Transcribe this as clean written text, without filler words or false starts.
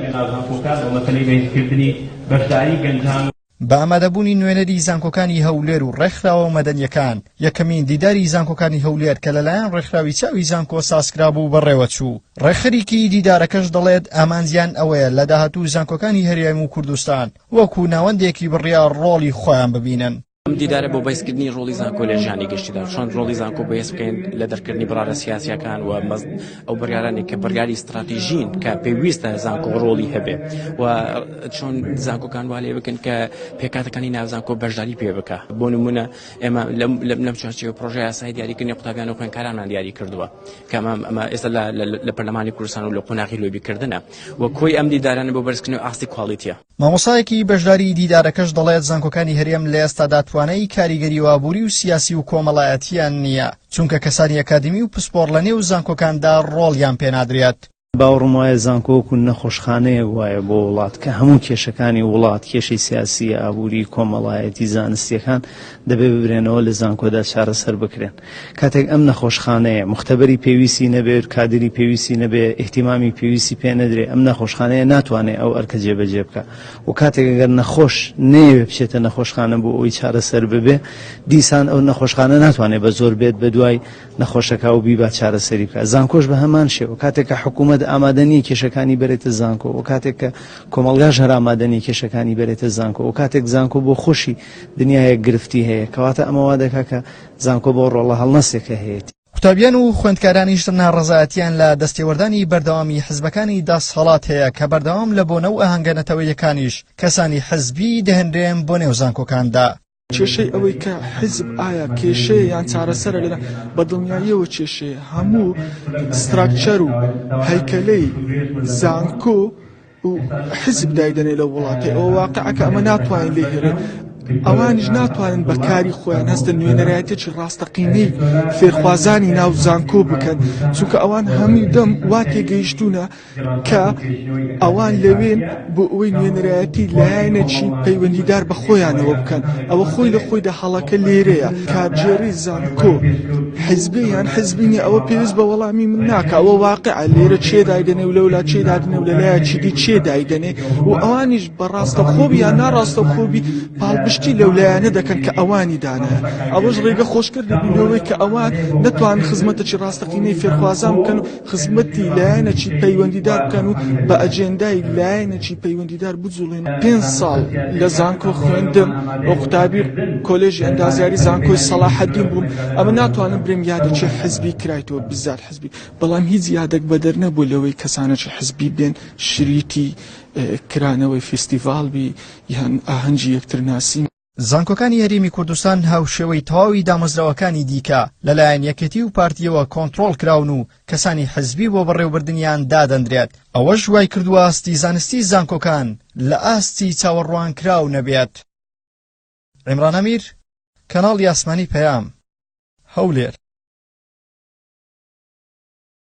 لەناو زانکۆکان بۆ مەسەلەی بەهێزکردنی بەشداری گەنجان و. بە ئامادەبوونی نوێنەری زانکۆکانی هەولێر و ڕێکخراوە مەدەنییەکان، یەکەمین دیداری زانکۆکانی هەولێر کە لەلایەن ڕێکخراوی چاوی زانکۆ سازکرابوو بەڕێوەچوو. ڕێکخەریکی دیدارەکەش دەڵێت ئامانجیان ئەوەیە لە داهاتوو زانکۆکانی هەرێم و کوردستان وەکو ناوەندێکی بڕیار ڕۆڵی خۆیان ببینن. ئەم دیدارە بۆ بەهێزکردنی ڕۆڵی زانکۆ لە ژیانی گشتیدا، چۆن ڕۆڵی زانکۆ بەهێز بکەین لە دەرکردنی بڕارە سیاسیەکان و ئەو بڕیارانەی کە بڕیاری ستراتیژین کە پێویستە زانکۆ ڕۆڵی هەبێ و چۆن زانکۆکان وا لێ بکەن کە پێکاتەکانی ناو زانکۆ بەشداری پێ بکە. بۆ نمونە ئێمە لەم چوارچێوە پرۆژە یاسای دیاریکردنی قوتابیان و خوێندکارانمان دیاری کردووە کە ئەمە ئێستا لە پەرلەمانی کوردستان و لە قۆناغی لۆبیکردنە و کۆی ئەم دیدارانە بۆ بەرزکردنەوەی ئاستی کوالیتیە. مامۆستایەکی بەشداری دیدارەکەش دەڵێت زانکۆکانی هەرێم لە ئێستادا توانای کاریگەری و ئابووری و سیاسی و کۆمەڵایەتییان نییە، چونکە کەسانی ئەکادیمی و پسپۆڕ لە نێو زانکۆکاندا ڕۆڵیان پێنادرێت. باوەڕم وایە زانکۆ وەکو نەخۆشخانەیەک وایە بۆ وڵات کە هەموو کێشەکانی وڵات، کێشەی سیاسی، ئابووری، کۆمەڵایەتی، زانستییەکان دەبێ ببرێنەوە لە زانکۆدا چارەسەر بکرێن. کاتێک ئەم نەخۆشخانەیە موختەبەری پێویستی نەبێت، کادری پێویستی نەبێ، ئیهتیمامی پێویستی پێ نەدرێ، ئەم نەخۆشخانەیە ناتوانێ ئەو ئەرکە جێبەجێ بکا و کاتێک ئەگەر نەخۆش نەیەوێ بچێتە نەخۆشخانە بۆ ئەوەی چارەسەر ببێ، دیسان ئەو نەخۆشخانە ناتوانێ بە زۆر بێت بە دوای نەخۆشەکە و بیبا چارەسەری بکا. زانکۆش بە هەمان شێوە، کاتێک کە حکوومەت ئامادە نییە کێشەکانی بەرێتە زانکۆ و کاتێک کە کۆمەڵگاش هەر ئامادە نییە کێشەکانی بەرێتە زانکۆ و کاتێک زانکۆ بۆ خۆشی دنیایەک گرفتی هەیە، کەواتە ئەمە وا دەکا کە زانکۆ بەو ڕۆڵە هەڵنەسێ کە هەیەتی. قوتابیان و خوێندکارانیش ناڕەزایەتیان لە دەستێوەردانی بەردەوامی حزبەکانی دەسهەڵات هەیە کە بەردەوام لە بۆنە و ئاهەنگە نەتەوەییەکانیش کەسانی حزبی دەهێنرێن بۆ نێو زانکۆکاندا. کێشەی ئەوەی کە حیزب ئایا کێشەیە یان چارەسەرە لەنا بە دڵنیاییەوە کێشەیە هەموو ستراکچەر و هەیکەلەی زانکۆ و حیزب دایدەنێ لەو وڵاتەی ئەوە واقعەکە ئەمە ناتوانین لێ هێرێن ئەوانیش ناتوانن بە کاری خۆیان هەستن نوێنەرایەتێکی ڕاستەقینەی فێرخوازانی ناو زانکۆ بکەن چونکە ئەوان هەموو دەم وا تێگەیشتوونە کە ئەوان لەوێن بۆ ئەوەی نوێنەرایەتی لایەنێکی پەیوەندیدار بە خۆیانەوە بکەن ئەوە خۆی لە خۆیدا هەڵەکە لێرەیە کارگێڕی زانکۆ حزبی یان حزبی نیە ئەوە پێویست بە وەڵامی من ناکا ئەوە واقعە لێرە چێ دایدەنێ و لەولا چێ دادنێ و لەلایەکی دی چێ دایدەنێ و ئەوانیش بە ڕاستەوخۆبی یان ناڕاستەوخۆبی پاڵپشتی لەو لایەنە دەکەن کە ئەوانی دانایە ئەوەش ڕێگە خۆشکرد دەبی لەوەی کە ئەوان نەتوان خزمەتێکی ڕاستەقینەی فێرخوازان بکەن و خزمەتی لایەنێکی پەیوەندیدار بکەن و بە ئەجێندای لایەنێکی پەیوەندیدار بجوڵێن. پێنج ساڵ لە زانکۆ خوێندم و قوتابی کۆلێژی ئەندازیاری زانکۆی سەڵاحەدین بووم، ئەمە ناتوانم برێم یادێکی حزبی کرایتەوە بزات حزبی، بەڵام هیچ یادێک بەدەر نەبوو لەوەی کەسانێکی حزبی بێن شریتی کرانەوەی فیستیڤاڵ بی یان ئاهەنگی یەکترناسین. زانکۆکانی هەرێمی کوردستان هاوشێوەی تەواوی دامەزراوەکانی دیکە لەلایەن یەکێتی و پارتییەوە کۆنتڕۆڵ کراون و کەسانی حزبی بۆ بەڕێوەبردنیان دادەندرێت، ئەوەش وایکردووە ئاستی زانستی زانکۆکان لە ئاستی چاوەڕوانکراو نەبێت. عیمران ئەمیر، کەناڵی ئاسمانی پەیام، هەولێر.